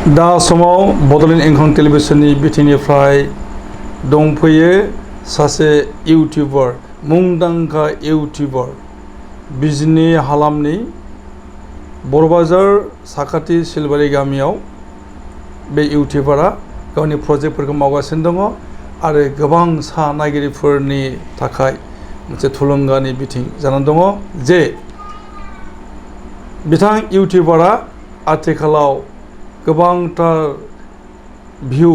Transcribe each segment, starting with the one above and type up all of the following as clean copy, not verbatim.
दा समाव बड'लेण्ड इंखं टेलिभिजननि बिथिंनिफ्राय दंफैयो सासे इउटिउबार मुंदांखा इउटिउबार बिजनी हालामनि बरबाजार साखाथि सिलबारि गामियाव बे इउटिउबारा गावनि प्रजेक्टफोरखौ मावगासिनो दङ आरो गोबां सा नायगिरिफोरनि थाखाय मोनसे थुलुंगानि बिथिं जानानै दङ जे बिथां इउटिउबारा आथिखालाव गोबांथार भिउ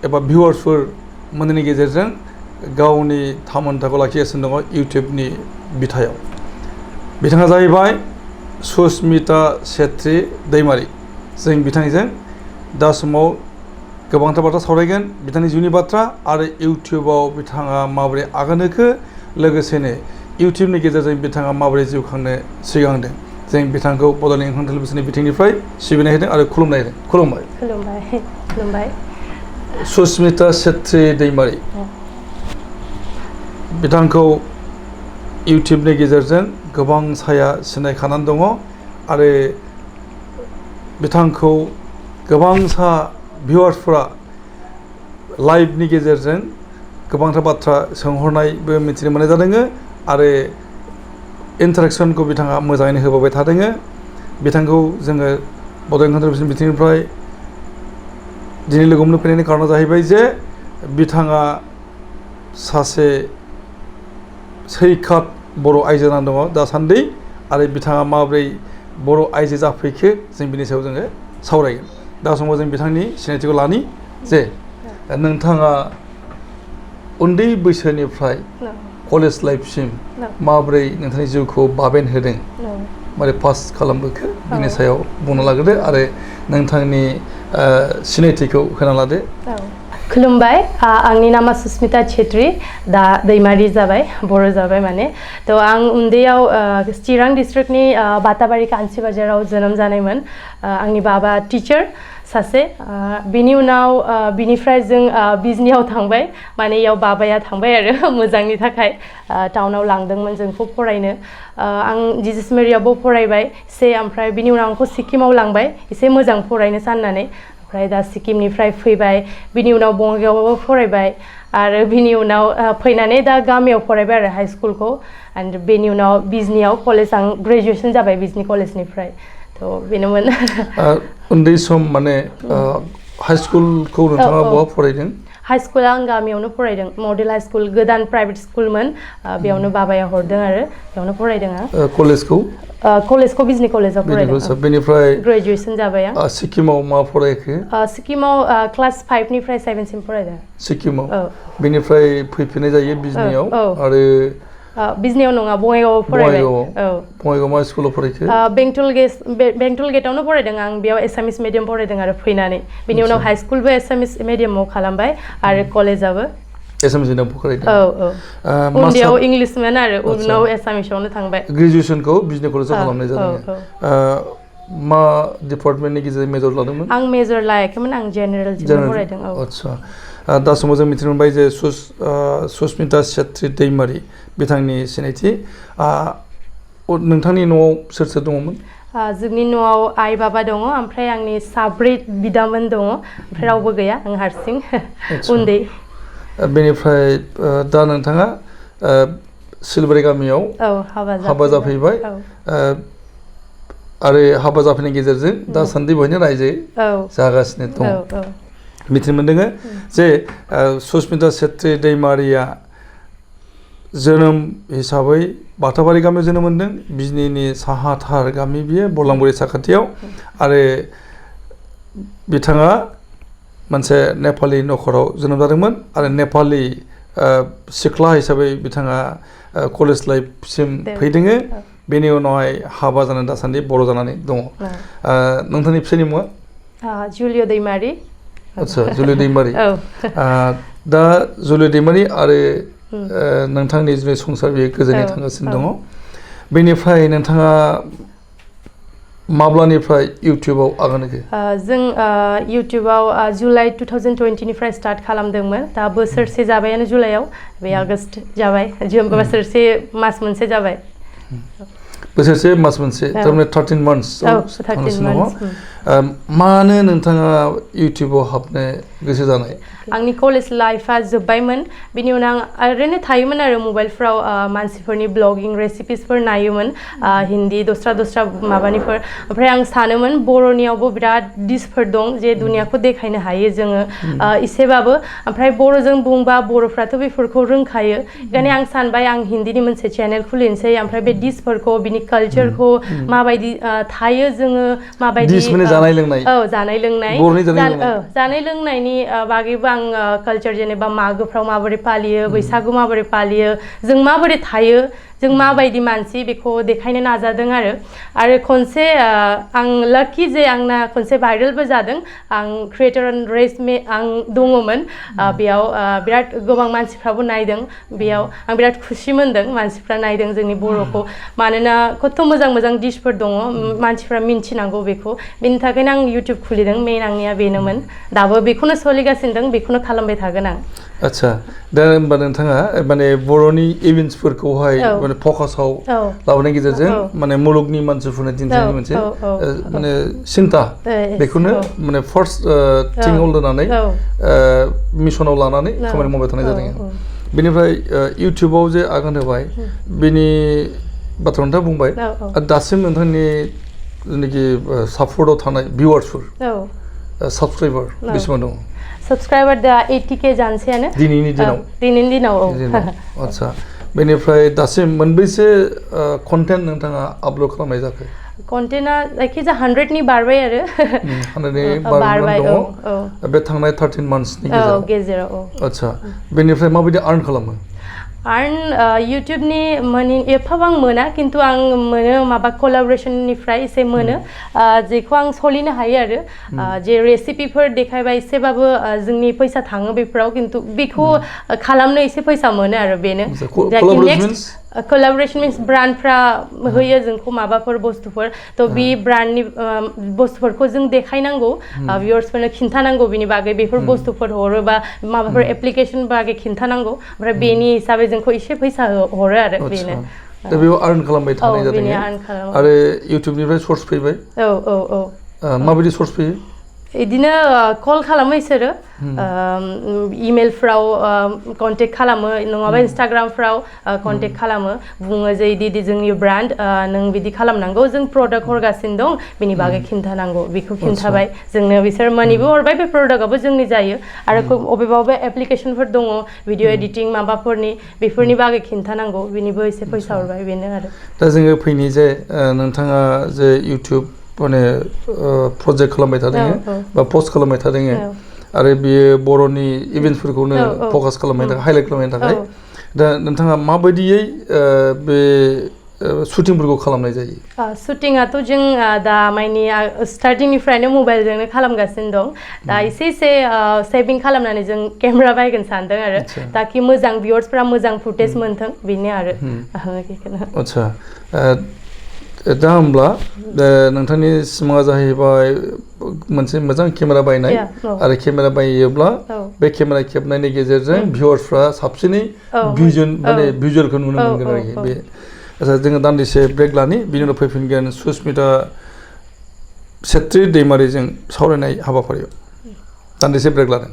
एबा भिउवार्सफोर मोननायनि गेजेरजों गावनि थामोनथाखौ लाखिगासिनो दङ इउटिउबनि बिथायाव बिथाङा जाहैबाय सुस्मिता छेत्री दैमारी जों बिथांजों दा समाव गोबांथार बाथ्रा सावरायगोन बिथांनि जिउनि बाथ्रा आरो इउटिउबाव बिथाङा माबोरै आगान होखो लोगोसेनो इउटिउबनि गेजेरजों बिथाङा माबोरै जिउ खांनो सिगांदों जों बिथांखौ बड'लेण्ड इंखं टेलिभिजननि बिथिंनिफ्राय सिबिनाय होदों आरो खुलुमनाय होदों खुलुमबाय खुलुमबाय सुस्मिता छेत्री दैमारी बिथांखौ इउटिउबनि गेजेरजों गोबां साया सिनायखानानै दङ आरो बिथांखौ गोबांसा भिउवार्सफोरा लाइभनि गेजेरजों गोबांथार बाथ्रा सोंहरनायबो मिथिनो मोननाय जादों आरो इन्टारेक्सनखौ बिथाङा मोजाङैनो होबोबाय थादों बिथांखौ जोङो बड'लेण्ड इंखं टेलिभिजन बिथिंनिफ्राय दिनै लोगो हमनो फैनायनि कारना जाहैबाय जे बिथाङा सासे सैखात बर' आइजो जानानै दङ दासान्दि आरो बिथाङा माबोरै बर' आइजो जाफैखो जों बिनि सायाव जोङो सावरायगोन दा समाव जों बिथांनि सिनायथिखौ लानि जे नोंथाङा उन्दै बैसोनिफ्राय कलेज लाइफसिम माबोरै नोंथांनि जिउखौ बाबेन होदों माबोरै पास खालामबोखो बिनि सायाव बुंनो लाग्रोदो आरो नोंथांनि सिनायथिखौ होना लादो खुलुमबाय आंनि नामा सुस्मिता छेत्री दा दैमारी जाबाय बर' जाबाय माने थ' आं उन्दैयाव चिरां डिस्ट्रिक्टनि बाताबारि कान्सि बाजाराव जोनोम जानायमोन आंनि बाबा टिचार सासे बिनि उनाव बिनिफ्राय जों बिजनीयाव थांबाय माने इयाव बाबाया थांबाय आरो मोजांनि थाखाय टाउनाव लांदोंमोन जोंखौ फरायनो आं जिजस मेरियावबो फरायबाय एसे ओमफ्राय बिनि उनाव आंखौ सिक्किमाव लांबाय एसे मोजां फरायनो साननानै ओमफ्राय दा सिक्किमनिफ्राय फैबाय बिनि उनाव बङाइगावआवबो फरायबाय आरो बिनि उनाव फैनानै दा गामियाव फरायबाय आरो हाई स्कुलखौ एन्ड बेनि उनाव बिजनीयाव कलेज आं ग्रेजुएसन जाबाय बिजनी कलेजनिफ्राय थ' बेनोमोन उन्दै सम माने हाई स्कुलखौ नोंथाङा बहा फरायदों हाई स्कुला आं गामियावनो फरायदों मडेल हाई स्कुल गोदान प्राइभेट स्कुलमोन बेयावनो बाबाया हरदों आरो बेयावनो फरायदों आं कलेजखौ बिजनी कलेजाव फरायदों बेनिफ्राय ग्रेजुएसन जाबाय आं सिक्किमाव मा फरायखो सिक्किमाव क्लास 5निफ्राय 7सिम फरायदों सिक्किमाव बेनिफ्राय फैफिननाय जायो बिजनीयाव आरो बिजनीयाव नङा बङाइगावआव फरायबाय बङाइगाव मा स्कुलाव फरायखो बेंटल गेटआवनो फरायदों आं बेयाव एसामिस मिडियाम फरायदों आरो फैनानै बिनि उनाव हाई स्कुलबो एसामिस मिडियामाव खालामबाय आरो कलेजाबो एसामिस मिडियाम फरायदों उन्दैयाव इंलिसमोन आरो उनाव एसामिसावनो थांबाय ग्रेजुएसनखौ बिजनी कलेजाव खालामनाय जादों मा डिपार्टमेन्टनि गेजेरजों मेजर लादोंमोन आं मेजर लायाखैमोन आं जेनेरेल फरायदों आदसा दा समाव जों मिथिनो मोनबाय जे सुस्मिता छेत्री दैमारी बिथांनि सिनायथि नोंथांनि न'आव सोर सोर दङमोन जोंनि न'आव आइ बाबा दङ ओमफ्राय आंनि साब्रै बिदामोन दङ ओमफ्राय रावबो गैया आं हारसिं उन्दै बेनिफ्राय दा नोंथाङा सिलबारि गामियाव हाबा जाफैबाय आरो हाबा जाफैनायनि गेजेरजों दासान्दि बहायनो रायजो जागासिनो दं मिथिनो मोनदों जे सुस्मिता छेत्री दैमारीया जोनोम हिसाबै बाताबारि गामियाव जोनोम मोनदों बिजनीनि साहाथार गामि बियो बलांगुरि साखाथियाव आरो बिथाङा मोनसे नेपालि नखराव जोनोम जादोंमोन आरो नेपालि सिख्ला हिसाबै बिथाङा कलेज लाइफसिम फैदों बेनि उनावहाय हाबा जानानै दासान्दि बर' जानानै दङ नोंथांनि फिसायनि मुङा जुलिय दैमारी आदसा जुलिय दैमारी दा जुलिय दैमारी आरो नोंथांनि जे संसार बेयो गोजोनै थांगासिनो दङ बेनिफ्राय नोंथाङा माब्लानिफ्राय इउटिउबाव आगान होखो जों इउटिउबाव जुलाइ 2020निफ्राय स्टार्ट खालामदोंमोन दा बोसोरसे जाबायानो जुलाइआव बे आगस्ट जाबाय बोसोरसे मास मोनसे जाबाय बोसोरसे मास मोनसे थारमाने 13 months मानो नोंथाङा इउटिउबाव हाबनो गोसो जानाय आंनि कलेज लाइफआ जोब्बायमोन बिनि उनाव आं ओरैनो थायोमोन आरो मबाइलफ्राव मानसिफोरनि ब्लगिं रेसिपिसफोर नायोमोन हिन्दी दस्रा माबानिफोर ओमफ्राय आं सानोमोन बर'नियावबो बिराद डिसफोर दं जे दुनियाखौ देखायनो हायो जोङो एसेबाबो ओमफ्राय बर'जों बुंबा बर'फ्राथ' बेफोरखौ रोंखायो ओंखायनो आं सानबाय आं हिन्दीनि मोनसे चेनेल खुलिनोसै ओमफ्राय बे डिसफोरखौ बिनि कालचारखौ माबायदि थायो जोङो माबायदि जानाय लोंनाय औ जानाय लोंनाय बर'नि जानाय लोंनायनि बागैबो आं कालचार जेनेबा मागोफ्राव माबोरै फालियो बैसागु माबोरै फालियो जों माबोरै थायो जों माबायदि मानसि बेखौ देखायनो नाजादों आरो खनसे आं लाकि जे आंना खनसे भाइरेलबो जादों आं क्रिएटर एन्ड रेस आं दङमोन बेयाव बिराद गोबां मानसिफ्राबो नायदों बेयाव आं बिराद खुसि मोनदों मानसिफ्रा नायदों जोंनि बर'खौ मानोना खथ' मोजां डिसफोर दङ मानसिफ्रा मिन्थिनांगौ बेखौ बेनि थाखायनो आं इउटिउब खुलिदों मेइन आंनिया बेनोमोन दाबो बेखौनो सोलिगासिनो दं बेखौनो खालामबाय थागोन आं आच्छा दा होमबा नोंथाङा माने बर'नि इभेन्ट्सफोरखौहाय माने फकासाव लाबोनायनि गेजेरजों माने मुलुगनि मानसिफोरनो दिन्थिनायनि मोनसे माने सिन्ता बेखौनो माने फार्स्ट थिंआव दोननानै मिसनाव लानानै खामानि मावबाय थानाय जादों बेनिफ्राय इउटिउबाव जे आगान होबाय बेनि बाथ्रा नोंथाङा बुंबाय दासिम नोंथांनि जेनाखि सापर्टआव थानाय भिउवार्सफोर साबसक्राइबार बेसेबां दङ साबसक्राइबार दा 80K जानोसैयानो दिनैनि दिनाव आच्छा बेनिफ्राय दासिम मोनबेसे कन्टेन्ट नोंथाङा आपल'ड खालामनाय जाखो कन्टेन्टआ जायखिजाया 100नि बारबाय आरो 100नि बारबाय दङ बे थांनाय 13 मान्थसनि गेजेराव आच्छा बेनिफ्राय माबायदि आर्न खालामो आर्न इउटिउबनि माने एफाबां मोना खिन्थु आं मोनो माबा कलाबरेसननिफ्राय एसे मोनो जेखौ आं सोलिनो हायो आरो जे रेसिपिफोर देखायबा एसेबाबो जोंनि फैसा थाङो बेफोराव खिन्थु बेखौ खालामनो एसे फैसा मोनो आरो बेनो नेक्स्ट collaboration means ब्रान्डफ्रा होयो जोंखौ माबाफोर बुस्थुफोर थ' बे ब्रान्डनि बुस्थुफोरखौ जों देखायनांगौ भिउअर्सफोरनो खिन्थानांगौ बिनि बागै बेफोर बुस्थुफोर हरो बा माबाफोर एप्लिकेसन बागै खिन्थानांगौ ओमफ्राय बेनि हिसाबै जोंखौ एसे फैसा हरो आरो बेनो दा बेयाव आर्न खालामबाय थानाय जादों आरो इउटिउबनिफ्राय सर्स फैबाय माबायदि सर्स फैयो इदिनो कल खालामो इसोरो इमेलफ्राव कन्टेक्ट खालामो नङाबा इन्स्टाग्रामफ्राव कन्टेक्ट खालामो बुङो जे इदि जोंनि ब्रान्ड नों बिदि खालामनांगौ जों प्रडाक्ट हरगासिनो दं बिनि बागै खिन्थानांगौ बेखौ खिन्थाबाय जोंनो बिसोर मानिबो हरबाय बे प्रडाक्टआबो जोंनि जायो आरो अबेबा एप्लिकेसनफोर दङ भिडिअ एडिटिं माबाफोरनि बेफोरनि बागै खिन्थानांगौ बिनिबो एसे फैसा हरबाय बेनो आरो दा जोङो फैनि जे नोंथाङा जे इउटिउब माने प्रजेक्ट खालामबाय थादों बा पस्ट खालामबाय थादों आरो बियो बर'नि इभेन्ट्सफोरखौनो फकास खालामनायनि थाखाय हाइलाइट खालामनायनि थाखाय दा नोंथाङा माबायदियै बे शुटिंफोरखौ खालामनाय जायो शुटिंआथ' जों दा माने स्टार्टिंनिफ्रायनो मबाइलजोंनो खालामगासिनो दं दा एसे सेभिं खालामनानै जों केमेरा बायगोन सानदों आरो ताकि मोजां भिउअर्सफ्रा मोजां फुटेज मोनथों बेनो आरो आच्छा दा होमब्ला नोंथांनि सिमाङा जाहैबाय मोनसे मोजां केमेरा बायनाय आरो केमेरा बायोब्ला बे केमेरा खेबनायनि गेजेरजों भिउअर्सफ्रा साबसिनै भिजुअलखौ नुनो मोनगोन आरोखि बे आच्छा जोङो दान्दिसे ब्रेक लानि बिनि उनाव फैफिनगोन सुस्मिता छेत्री दैमारिजों सावरायनाय हाबाफारियाव दान्दिसे ब्रेक लादों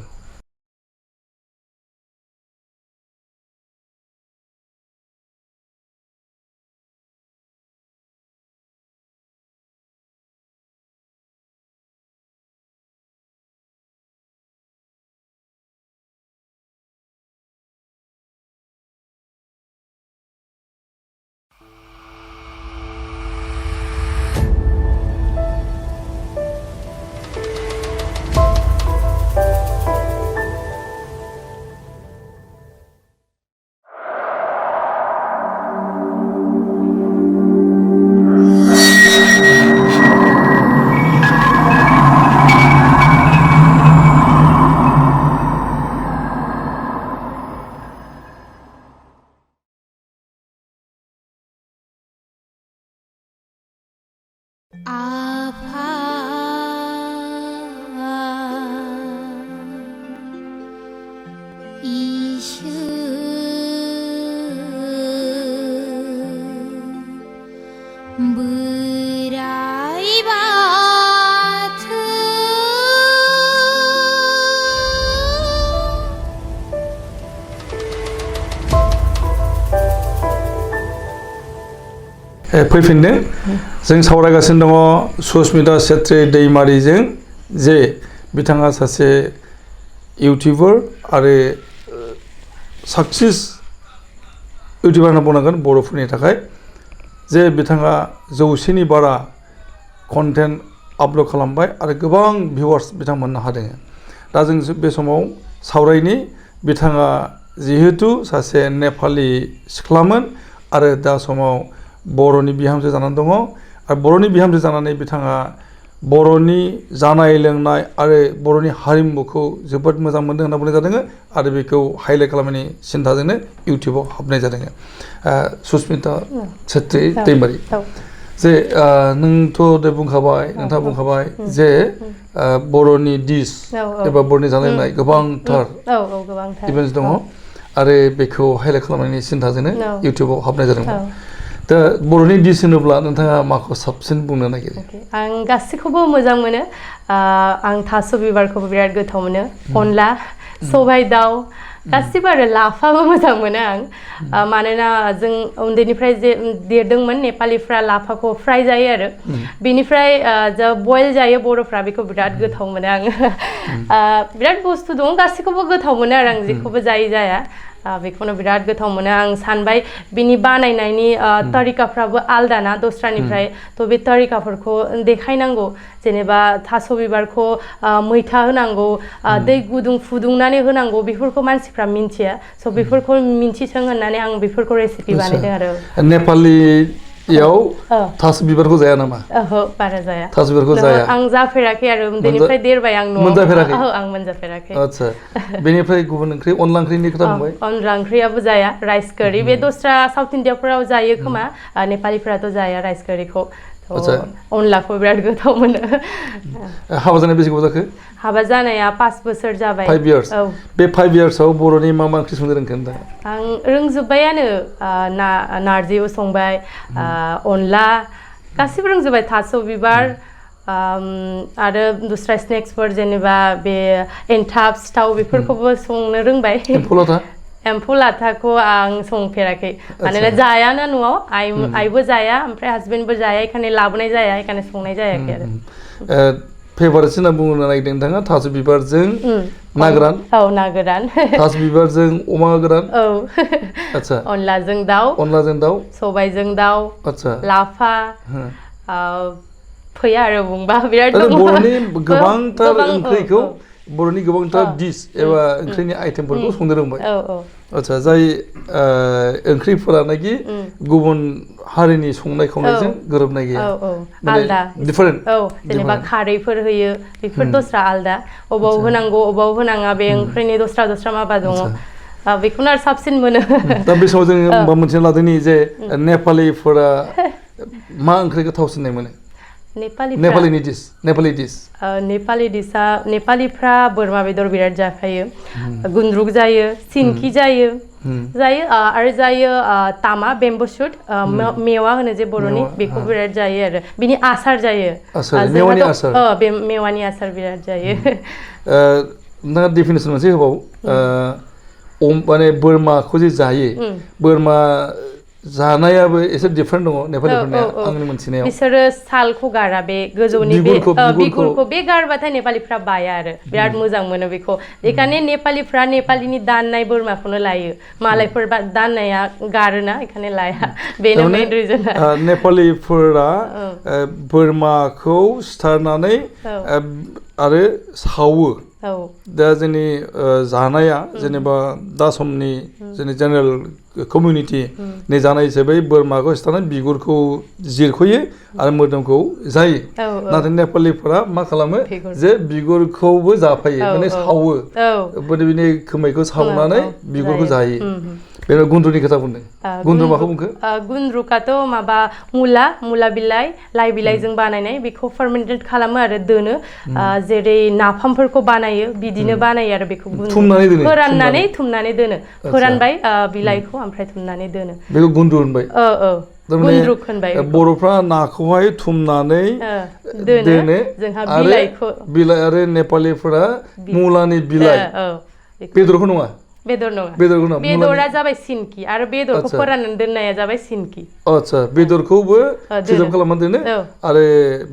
बोराइ बाथौ फैफिनदों जों सावरायगासिनो दङ सुस्मिता छेत्री दैमारिजों जे बिथाङा सासे इउटिउबार आरो साक्सेस इउटिउबार होनना बुंनांगोन बर'फोरनि थाखाय जे बिथाङा 100नि बारा कन्टेन्ट आपल'ड खालामबाय आरो गोबां भिउवार्स बिथां मोननो हादों दा जों बे समाव सावरायनि बिथाङा जिहेतु सासे नेपालि सिख्लामोन आरो दा समाव बर'नि बिहामजो जानानै दङ आरो बर'नि बिहामजो जानानै बिथाङा बर'नि जानाय लोंनाय आरो बर'नि हारिमुखौ जोबोद मोजां मोनदों होनना बुंनाय जादों आरो बेखौ हाइलाइट खालामनायनि सिन्थाजोंनो इउटिउबाव हाबनाय जादों सुस्मिता छेत्री दैमारि जे नोंथ' दे बुंखाबाय नोंथाङा बुंखाबाय जे बर'नि डिश एबा बर'नि जानाय लोंनाय गोबांथार इभेन्ट्स दङ आरो बेखौ हाइलाइट खालामनायनि सिन्थाजोंनो इउटिउबाव हाबनाय जादोंमोन दा बर'नि डिश होनोब्ला नोंथाङा माखौ साबसिन बुंनो नागिरो आं गासैखौबो मोजां मोनो आं थास' बिबारखौबो बिराद गोथाव मोनो अनला सबाय दाउ गासिबो आरो लाफाबो मोजां मोनो आं मानोना जों उन्दैनिफ्राय जे देरदोंमोन नेपालिफ्रा लाफाखौ फ्राय जायो आरो बेनिफ्राय जा बयल जायो बर'फ्रा बेखौ बिराद गोथाव मोनो आं बिराद बुस्थु दं गासैखौबो गोथाव मोनो आरो आं जेखौबो जाया बेखौनो बिराद गोथाव मोनो आं सानबाय बिनि बानायनायनि तरिकाफ्राबो आलदा ना दस्रानिफ्राय थ' बे तरिकाफोरखौ देखायनांगौ जेनेबा थास' बिबारखौ मैथा होनांगौ दै गुदुं फुदुंनानै होनांगौ बेफोरखौ मानसिफ्रा मिन्थिया स' बेफोरखौ मिन्थिथों होननानै आं बेफोरखौ रेसिपि बानायदों आरो नेपालियाव थास' बिबारखौ जाया नामा ओहो बारा जाया थास' बिबारखौ जाया आं जाफेराखै आरो उन्दैनिफ्राय देरबाय आं न'आव मोनजाफेराखै आं मोनजाफेराखै आच्छा बेनिफ्राय गुबुन ओंख्रि अनला ओंख्रिनि खोथा बुंबाय अनला ओंख्रियाबो जाया राइस कारि बे दस्रा साउथ इन्डियाफोराव जायो खोमा नेपालिफोराथ' जाया राइस कारिखौ अनलाखौ बिराद गोथाव मोनो हाबा जानाय बेसे गोबाव जाखो हाबा जानाया 5 बोसोर जाबाय 5 years बे 5 yearsआव बर'नि मा ओंख्रि संनो रोंखो नोंथाङा आं रोंजोब्बायानो नारजिबो संबाय अनला गासिबो रोंजोब्बाय थास' बिबार आरो दस्रा स्नेक्सफोर जेनेबा बे एन्थाब सिथाव बेफोरखौबो संनो रोंबाय एम्फौ लाथाखौ आं संफेराखै मानोना जायाना न'आव आइबो जाया ओमफ्राय हासबेन्डबो जाया बेखायनो लाबोनाय जाया बेखायनो संनाय जायाखै आरो फेभारेट होनना बुंनो नागिरदों नोंथाङा थास' बिबारजों ना गोरान ना गोरान थास' बिबारजों अमा गोरान आच्छा अनलाजों दाउ सबायजों दाउ आच्छा लाफा फैया आरो बुंबा बिराद बर'नि गोबांथार ओंख्रिखौ बर'नि गोबांथार डिश एबा ओंख्रिनि आइटेमफोरखौ संनो रोंबाय आच्छा जाय ओंख्रिफोरानाखि गुबुन हारिनि संनाय खावनायजों गोरोबनाय गैया आलदा डिफारेन्ट जेनेबा खारैफोर होयो बेफोर दस्रा आलदा अबाव होनांगौ अबाव होनाङा बे ओंख्रिनि दस्रा माबा दङ बेखौनो आरो साबसिन मोनो दा बे समाव जोङो माबा मोनसे लादोंनि जे नेपालिफोरा मा ओंख्रि गोथावसिननाय मोनो नेपालि डिशआ नेपालिफ्रा बोरमा बेदर बिराद जाखायो गुन्द्रुक जायो सिनखि जायो आरो जायो तामा बेम्बु शुट मेवा होनो जे बर'नि बेखौ बिराद जायो आरो बिनि आसार जायो मेवानि आसार बिराद जायो नोंथाङा डेफिनेसन मोनसे होबाव माने बोरमाखौ जे जायो बोरमा जानायाबो एसे डिफारेन्ट दङ नेपालिफोरनिया आंनि मोनथिनायाव बिसोरो सालखौ गारा बे गोजौनि बिगुरखौ बे गारबाथाय नेपालिफ्रा बाया आरो बिराद मोजां मोनो बेखौ बेखायनो नेपालिफ्रा नेपालिनि दाननाय बोरमाखौनो लायो मालायफोर दाननाया गारोना बेखायनो लाया बेनो मेन रिजन नेपालिफोरा बोरमाखौ सिथारनानै आरो सावो दा जोंनि जानाया जेनेबा दा समनि जोंनि जेनेरेल कमिउनिटिनि जानाय हिसाबै बोरमाखौ सिथारनानै बिगुरखौ जिरख'यो आरो मोदोमखौ जायो नाथाय नेपालिफोरा मा खालामो जे बिगुरखौबो जाफायो माने सावो बिनि खोमाइखौ सावनानै बिगुरखौ जायो बेनो गुन्द्रुकनि खोथा बुंदों गुन्द्रु माखौ बुंखो गुन्द्रुकाथ' माबा मुला बिलाइ लाइ बिलाइजों बानायनाय बेखौ फार्मेन्टेड खालामो आरो दोनो जेरै नाफामफोरखौ बानायो बिदिनो बानायो आरो बेखौ फोराननानै थुमनानै दोनो फोरानबाय बिलाइखौ ओमफ्राय थुमनानै दोनो बेखौ गुन्द्रु होनबाय गुन्द्रुक होनबाय बर'फ्रा नाखौहाय थुमनानै दोनो बिलाइ आरो नेपालिफोरा मुलानि बिलाइ बेदरखौ नङा बेदर नङा बेदरखौ नङा बेदरा जाबाय सिनकी आरो बेदरखौ आच्छा। फोराननानै दोननाया जाबाय सिनकी आच्छा बेदरखौबो प्रिजार्भ दोनो। खालामना दोनो औ। आरो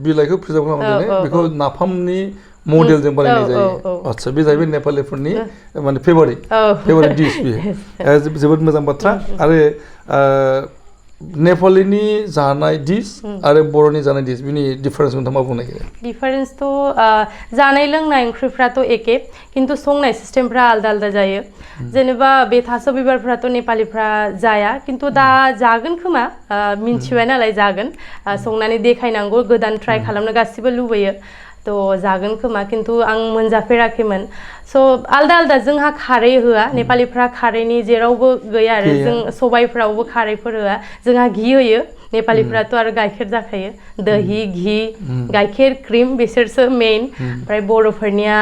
बिलाइखौ प्रिजार्भ खालामना औ, दोनो औ, बेखौ औ। नाफामनि मडेलजों बानायनाय औ, जायो औ, औ। आच्छा बे जाहैबाय नेपालिफोरनि माने फेभारिट औ डिस बेयो जोबोद मोजां बाथ्रा आरो नेपालिनि जानाय डिस आरो बर'नि जानाय डिस बिनि डिफारेन्स नोंथाङा मा बुंनो नागिरो डिफारेन्सथ' जानाय लोंनाय ओंख्रिफ्राथ' एखे खिन्थु संनाय सिस्टेमफ्रा आलदा आलदा जायो जेनेबा बे थास' बिबारफ्राथ' नेपालिफ्रा जाया खिन्थु दा जागोन खोमा मिन्थिबाय नालाय जागोन संनानै देखायनांगौ गोदान ट्राइ खालामनो गासिबो लुबैयो थ' जागोन खोमा खिन्थु आं मोनजाफेराखैमोन स' आलदा आलदा जोंहा खारै होआ नेपालिफ्रा खारैनि जेरावबो गैया आरो जों सबाइफ्रावबो खारैफोर होआ जोंहा घि होयो नेपालिफ्राथ' आरो गाइखेर जाखायो दहि घि गाइखेर क्रिम बिसोरसो मेइन ओमफ्राय बर'फोरनिया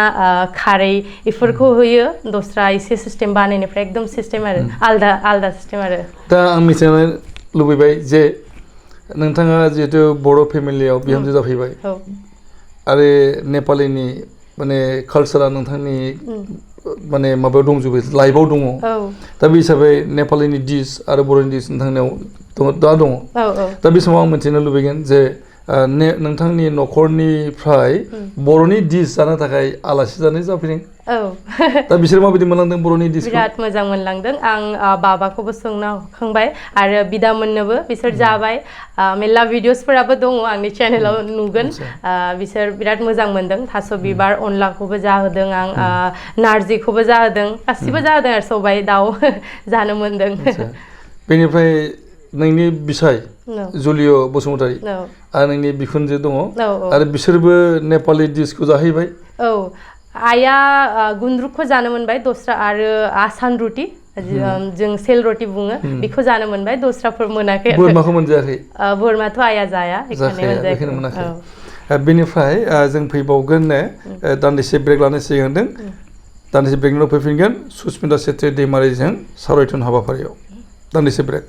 खारै इफोरखौ होयो दस्रा एसे सिस्टेम बानायनायफ्रा एकदम सिस्टेम आरो आलदा आलदा सिस्टेम आरो दा आं मिथिनो लुबैबाय जे नोंथाङा जिहेतु बर' फेमिलियाव बिहामजो जाफैबाय आरो नेपालिनि माने कालसारा नोंथांनि माने माबायाव दंजोबो लाइफआव दङ दा बे हिसाबै नेपालिनि डिस आरो बर'नि डिस नोंथांनियाव दा दङ दा बे समाव आं मिथिनो लुबैगोन जे नोंथांनि न'खरनिफ्राय बर'नि डिस जानो थाखाय आलासि जानो जाफैदों दा बिसोर माबायदि मोनलांदों बर'नि डिसखौ बिराद मोजां मोनलांदों आं बाबाखौबो सोंना होखांबाय आरो बिदामोननोबो बिसोर जाबाय मेरला भिडिअसफोराबो दङ आंनि चेनेलाव नुगोन बिसोर बिराद मोजां मोनदों थास' बिबार अनलाखौबो जाहोदों आं नारजिखौबो जाहोदों गासिबो जाहोदों आरो सबाइ दाउ जानो मोनदों बेनिफ्राय नोंनि बिसाय जुलिय' बसुमतारी आरो नोंनि बिखुनजो दङ आरो बिसोरबो नेपालि डिसखौ जाहैबाय औ आइया गुन्द्रुकखौ जानो मोनबाय दस्रा आरो आसान रुटि जों सेल रुटि बुङो बेखौ जानो मोनबाय दस्राफोर मोनाखै बोरमाखौ मोनजायाखै बोरमाथ' आइया जाया बेखायनो मोनाखै बेनिफ्राय जों फैबावगोन दान्दिसे ब्रेक लानो सिगांदों दान्दिसे ब्रेकनि उनाव फैफिनगोन सुस्मिता सेत्री दैमारिजों सावरायथुन हाबाफारियाव दान्दिसे ब्रेक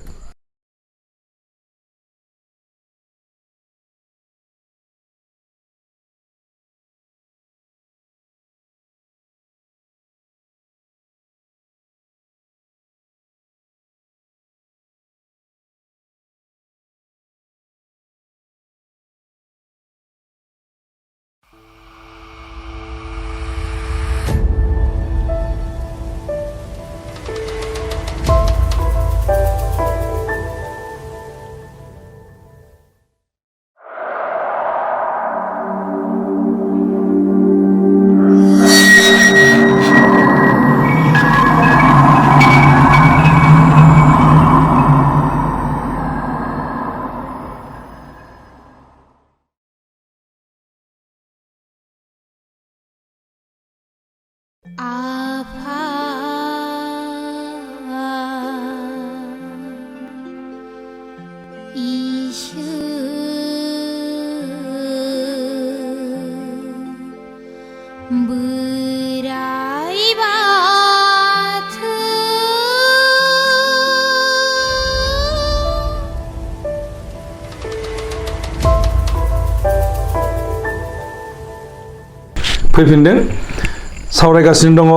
फैफिनदों सावरायगासिनो दङ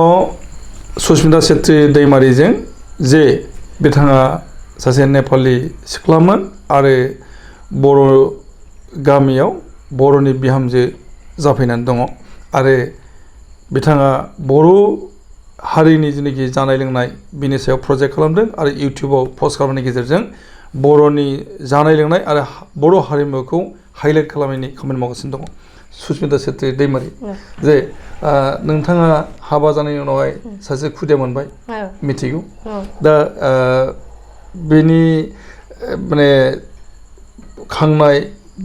सुस्मिता सेत्री दैमारिजों जे बिथाङा सासे नेपालि सिख्लामोन आरो बर' गामियाव बर'नि बिहामजो जाफैनानै दङ आरो बिथाङा बर' हारिनि जेनाखि जानाय लोंनाय बिनि सायाव प्रजेक्ट खालामदों आरो इउटिउबाव पस्ट खालामनायनि गेजेरजों बर'नि जानाय लोंनाय आरो बर' हारिमुखौ हाइलाइट खालामनायनि खामानि मावगासिनो दङ सुस्मिता सेत्री दैमारि जे नोंथाङा हाबा जानायनि उनावहाय सासे खुदिया मोनबाय मिथिगौ दा बेनि माने खांनाय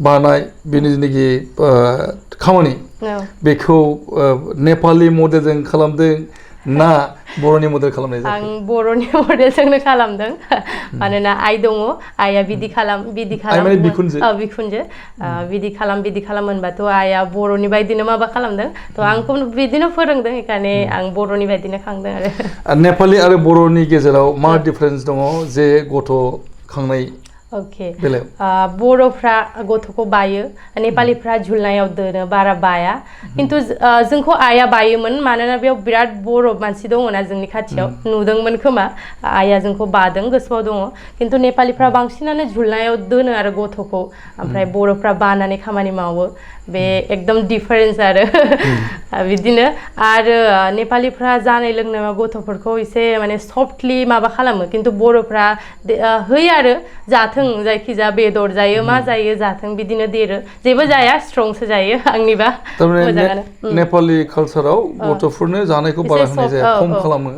बानाय बेनि जेनाखि खामानि बेखौ नेपालि मडेलजों खालामदों ना बर'नि मडेल खालामनाय जायो आं बर'नि मडेलजोंनो खालामदों मानोना आइ दङ आइया बिदि खालाम बिदि खालाम होनबाथ' आइया बर'नि बायदिनो माबा खालामदों थ' आंखौ बिदिनो फोरोंदों बेखायनो आं बर'नि बायदिनो खांदों आरो नेपालि आरो बर'नि गेजेराव मा डिफारेन्स दङ जे गथ' खांनाय अके बेलायाव बर'फ्रा गथ'खौ बायो नेपालिफ्रा झुलनायाव दोनो बारा बाया खिन्थु जोंखौ आइया बायोमोन मानोना बेयाव बिराद बर' मानसि दङना जोंनि खाथियाव नुदोंमोन खोमा आइया जोंखौ बादों गोसोआव दङ खिन्थु नेपालिफ्रा बांसिनानो झुलनायाव दोनो आरो गथ'खौ ओमफ्राय बर'फ्रा बानानै खामानि मावो बे एकदम डिफारेन्स आरो बिदिनो आरो नेपालिफ्रा जानाय लोंनायाव गथ'फोरखौ एसे माने सफ्टलि माबा खालामो खिन्थु बर'फ्रा होयो आरो जाथों जायखिजाया बेदर जायो मा जायो जाथों बिदिनो देरो जेबो जाया स्ट्रंसो जायो आंनिबा मोजाङानो नेपालि कालचाराव गथ'फोरनो जानायखौ बारा होनाय जाया खम खालामो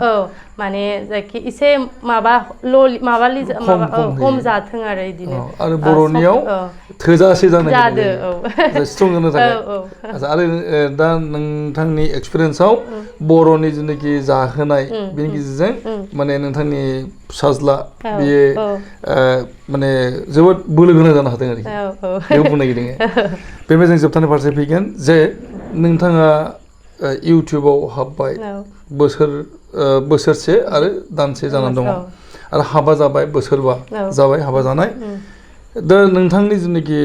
माने जायखि एसे माबा खम जाथों आरो बिदिनो आरो बर'नियाव थोजासे जानाय स्ट्रं जानो थाखाय आरो दा नोंथांनि एक्सपिरियेन्सआव बर'नि जेनाखि जाहोनाय बेनि गेजेरजों माने नोंथांनि फिसाज्ला बियो माने जोबोद बोलो गोनां जानो हादों आरोखि बेखौ बुंनो नागिरदों बेनिफ्राय जों जोबथारनाय फारसे फैगोन जे नोंथाङा इउटिउबाव हाबबाय बोसोरसे आरो दानसे जानानै दङ आरो हाबा जाबाय बोसोरबा जाबाय हाबा जानाय दा नोंथांनि जेनाखि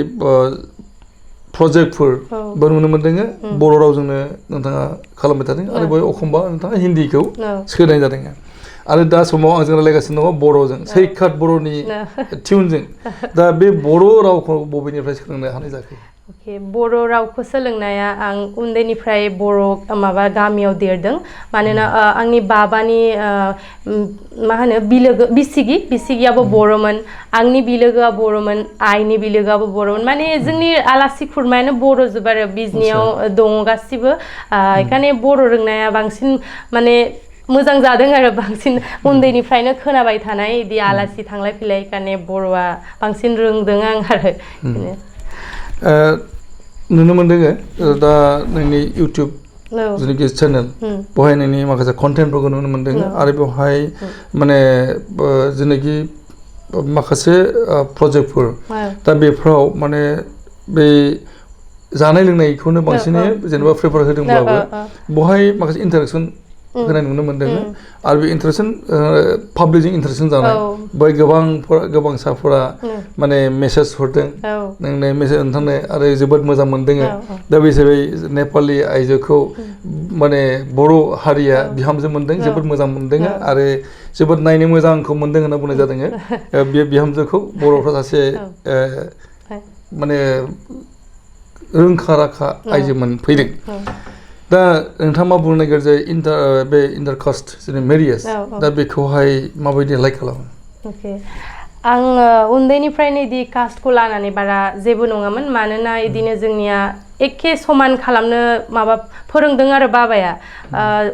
प्रजेक्टफोर नुनो मोनदों बर' रावजोंनो नोंथाङा खालामबाय थादों आरो बेवहाय एखमबा नोंथाङा हिन्दीखौ सोनाय जादों आरो दा समाव आंजों रायलायगासिनो दङ बर'जों सैखात बर'नि टिउनजों दा बे बर' रावखौ बबेनिफ्राय सोलोंनो हानाय जाखो अके बर' रावखौ सोलोंनाया आं उन्दैनिफ्राय बर' माबा गामियाव देरदों मानोना आंनि बाबानि मा होनो बिलोगो बिसिगियाबो बर'मोन आंनि बिलोगोआ बर'मोन आइनि बिलोगोआबो बर'मोन माने जोंनि आलासि खुरमायानो बर'जोब आरो बिजनियाव दङ गासिबो बेखायनो बर' रोंनाया बांसिन माने मोजां जादों आरो बांसिन उन्दैनिफ्रायनो खोनाबाय थानाय बिदि आलासि थांलाय फैलाय खाने बर'आ बांसिन रोंदों आं आरो नुनो मोनदों दा नोंनि इउटिउब जेनाखि चेनेल बेवहाय नोंनि माखासे कन्टेन्टफोरखौ नुनो मोनदों आरो बेवहाय माने जेनाखि माखासे प्रजेक्टफोर दा बेफोराव माने बे जानाय लोंनायखौनो बांसिनै जेनेबा प्रिफार होदोंब्लाबो बेवहाय माखासे इन्टारेक्सन होनाय नुनो मोनदों आरो बे इन्टारेक्सन पाब्लिकजों इन्टारेक्सन जानाय बेवहाय गोबांसाफोरा माने मेसेज हरदों नोंनो मेसेज नोंथांनो आरो जोबोद मोजां मोनदों दा बे हिसाबै नेपालि आइजोखौ माने बर' हारिया बिहामजो मोनदों जोबोद मोजां मोनदों आरो जोबोद नायनो मोजांखौ मोनदों होनना बुंनाय जादों बे बिहामजोखौ बर'फ्रा सासे माने रोंखा राखा आइजोमोन फैदों दा नोंथाङा मा बुंनो नागिरो जे बे इन्टारकास्ट जेने मेरियाज दा बेखौहाय माबायदि लाइक खालामो अके आं उन्दैनिफ्रायनो इदि कास्टखौ लानानै बारा जेबो नङामोन मानोना इदिनो जोंनिया एखे समान खालामनो माबा फोरोंदों आरो बाबाया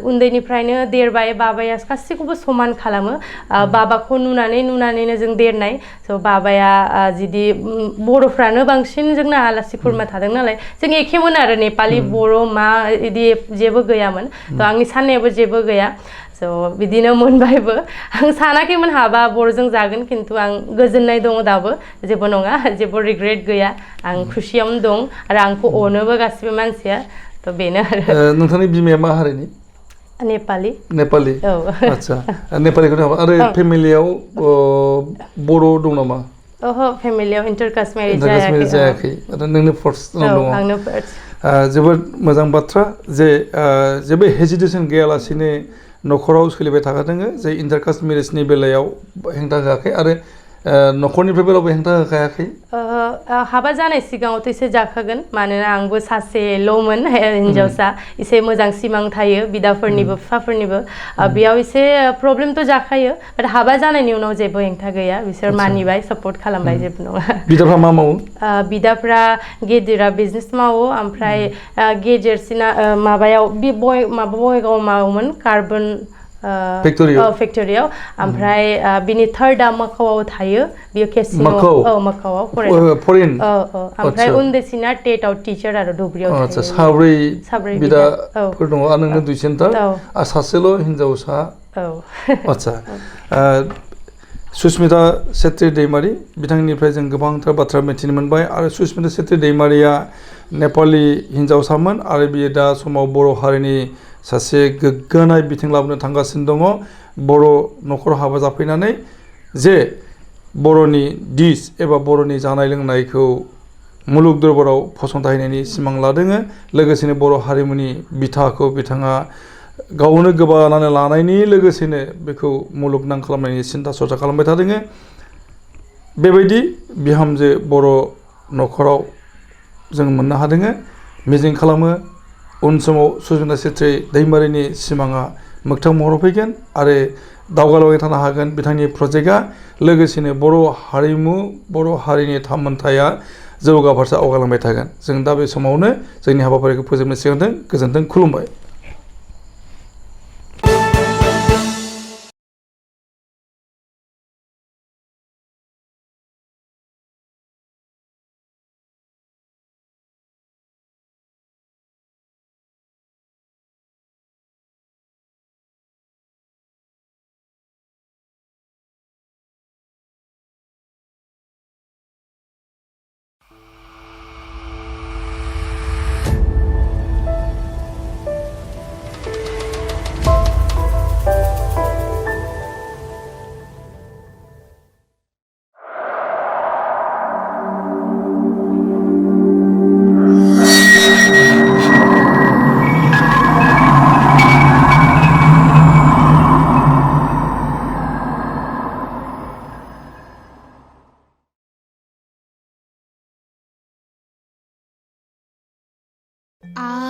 उन्दैनिफ्रायनो देरबाय बाबाया गासैखौबो समान खालामो बाबाखौ नुनानैनो जों देरनाय स' बाबाया जुदि बर'फ्रानो बांसिन जोंना आलासि खुरमा थादों नालाय जों एखेमोन आरो नेपालि बर' मा इदि जेबो गैयामोन थ' आंनि साननायाबो जेबो गैया स' बिदिनो मोनबायबो आं सानाखैमोन हाबा बर'जों जागोन खिन्थु आं गोजोननाय दङ दाबो जेबो नङा जेबो रिग्रेट गैया आं खुसियावनो दं आरो आंखौ अनोबो गासिबो मानसिया थ' बेनो आरो नोंथांनि बिमाया मा हारिनि नेपालि औ आच्छा नेपालिखौनो हाबा आरो फेमिलियाव बर' दं नामा ओहो फेमिलियाव इन्टारकास्ट मेरिज जायाखै आरो नोंनो फार्स्ट दङ आंनो फार्स्ट जोबोद मोजां बाथ्रा जे जेबो हेजिटेसन गैयालासेनो न'खराव सोलिबाय थाखादों जे इन्टारकास्ट मेरिजनि बेलायाव हेंथा होआखै आरो न'खरनिफ्रायबो रावबो हेंथा होखायाखै हाबा जानाय सिगाङावथ' एसे जाखागोन मानोना आंबो सासेल'मोन हिन्जावसा एसे मोजां सिमां थायो बिदाफोरनिबो बिफाफोरनिबो बेयाव एसे प्रब्लेमथ' जाखायो बाट हाबा जानायनि उनाव जेबो हेंथा गैया बिसोर मानिबाय सापर्ट खालामबाय जेबो नङा बिदाफ्रा मा मावो बिदाफ्रा गेदेरा बिजनेस मावो ओमफ्राय गेजेरसिना माबायाव बङाइगावआव मावोमोन कार्बन फेक्टरियाव ओमफ्राय बिनि थार्डआ माकावआव थायो बियो केसिन' माकावआव फरेन ओमफ्राय उन्दैसिना टेटआव टिचार आरो धुब्रियाव आच्छा साब्रै बिदाफोर दङ आरो नोंनो दुइसिनथार आरो सासेल' हिन्जावसा आच्छा सुस्मिता सेत्री दैमारि बिथांनिफ्राय जों गोबांथार बाथ्रा मिथिनो मोनबाय आरो सुस्मिता सेत्री दैमारिया नेपालि हिन्जावसामोन आरो बियो दा समाव बर' हारिनि सासे गोग्गानाय बिथिं लाबोनो थांगासिनो दङ बर' न'खराव हाबा जाफैनानै जे बर'नि डिश एबा बर'नि जानाय लोंनायखौ मुलुग दरबाराव फसंथाहैनायनि सिमां लादों लोगोसेनो बर' हारिमुनि बिथाखौ बिथाङा गावनो गोबानानै लानायनि लोगोसेनो बेखौ मुलुगनां खालामनायनि सिन्था सरसा खालामबाय थादों बेबायदि बिहामजो बर' न'खराव जों मोननो हादों मिजिं खालामो उन समाव सुजुना चेत्री दैमारिनि सिमाङा मोगथां महराव फैगोन आरो दावगालांबाय थानो हागोन बिथांनि प्रजेक्टआ लोगोसेनो बर' हारिमु बर' हारिनि थामोनथाया जौगा फारसे आवगायलांबाय थागोन जों दा बे समावनो जोंनि हाबाफारिखौ फोजोबनो सिगांदों गोजोन्थों खुलुमबाय I